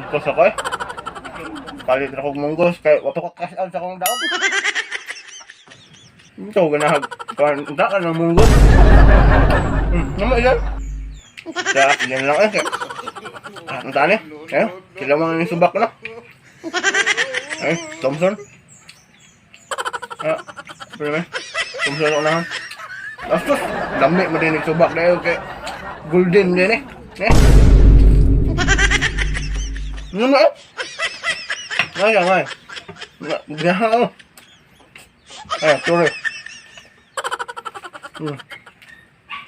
Ugkos ako eh. Palit na kong munggos kay wato ka cash out sa akong daog. Ito ganahag. Kuan unta ka ng munggos. Nama ilan? Sa yan lang eh. Ah, unta ni? Eh, sila mga ni subak na. Eh, Thompson. Ah, pero may Thompson ako na. Bastos, dami mo din subak dahil kay golden din eh. Eh. Ano na eh? Ay, ay. Gaha oh. Ay, sorry.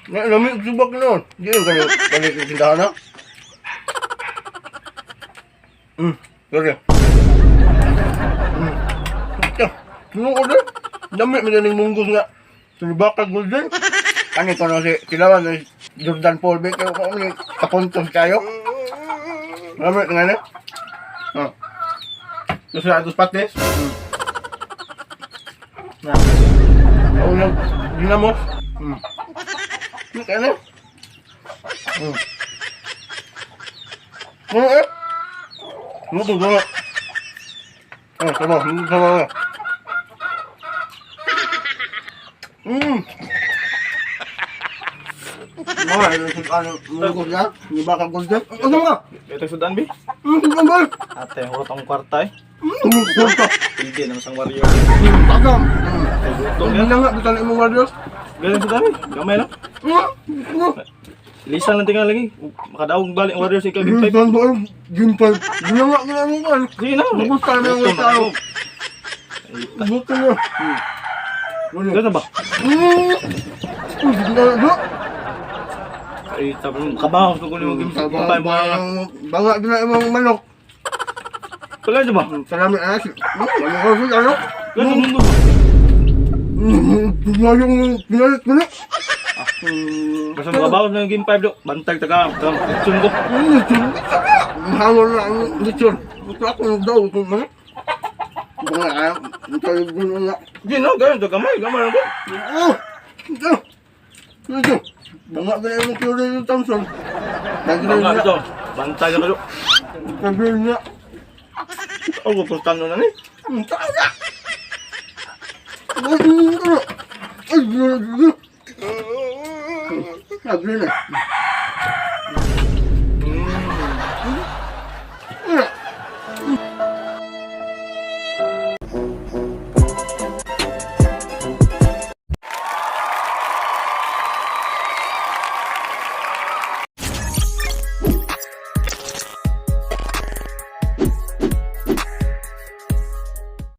Nga, lami og subak noon. Di yun kayo, kayo yung tindahan na. Sorry. Ito, tinong ko din. Dami mo din yung munggos nga. Sinubaka golden. Ano ko na si, kilawan na si Jordan Paul Baker. Kung ano yung kapuntos kayo. Lami nga na. Ah. Tapos na atos patis. Na. Unang ginamos. Ano kaya na? Ano eh? Ano ito? Ano? Eh, sama. Sama. Mga, ano, ano, ano, di ba ka golden? Ano nga? Ito sudan bi. Ano ba? Ate, hurot ang kwarta eh. Kurta. Pildi naman sang warrior. Tagam. Kay gutom Ano yan. nga, bitan imong warriors? Ganun sudan bi. Gamay lang. Lisan lang tingnan lagi. Makadaog balik ang warrior sa ikaw game 5. Bitan ba? Game 5. Ginawa ko na mo kan. Sige na. Gusto na yung tao. Gusto na. Ano? Ganun ba? Ginawa. Ay, sabi mo, kabaho ko kunin mo game 5. Banga din na imong manok. Pala ba? Salamat alas. Ano ko ano? Ganun mundo ba? Yung pinalit ko na. Basta makabaho na yung game 5 do. Bantag taga. Lechon ko. Mahawal na ang lechon. Ito ako ng daw kung manok. Banga ayaw. Ito yung na. Sige na, ganun to gamay, gamay lang ko. Oh! Ito! Ito! Banga ka na yung curry yung Thompson. Bangga ito. Bantay ka do. Sabi niya. Oh, gusto na ni. Ang taga! Ay, ay, ay. Sabi na.